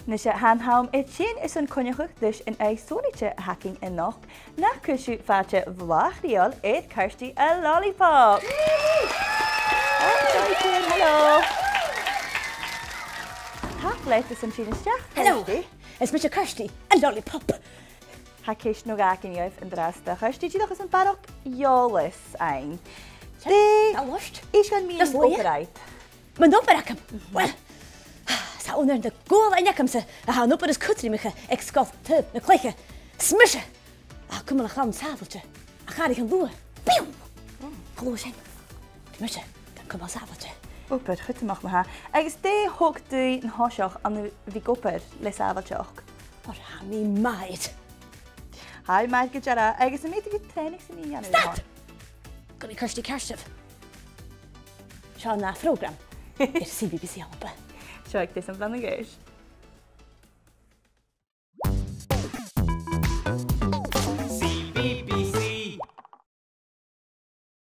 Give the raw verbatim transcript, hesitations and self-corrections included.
Nise, tha an t-àm air tighinn airson coinneachadh ris an aoigh sònraichte a th' againn a-nochd. Nach cuir sibh fàilte bhlàth chridheil air Kirsty a' Lollipop! Oh, joy train, hello! Tapadh leat airson tighinn a-steach, hello, Kirsty. Is mise Kirsty a' Lollipop. Tha ceist no dhà againn dhuibh an-dràsta. Kirsty, dìreach airson barrachd eòlais fhaighinn. Dè, dè an loisg, is dè am miann an obair agad? Mun obair agam? Mhm. Uill, 's e aon de na guailnean agamsa a tha an obair as cudromaiche aig Sgoil Taobh na Cloiche. 'S mise a tha a' cumail a' chlann sàbhailte, a' chàradh an luaidh. Biù! An luaidh sin. 'S mise a tha an cumail sàbhailte. Obair chudromach, ma-thà. Agus dè thog thu dhan toiseach ann a bhith ag obair le sàbhailteachd? Ò, tha mi math air. Tha e math gu dearbh, agus am bi thu a' dèanamh trèanadh sam bith a-nis? Stad! Gun a Kirsty ceart sibh. Seo an ath phrògram air C B B C Alba. Seo agaibh Deas am Bliadhna a dh'Aois.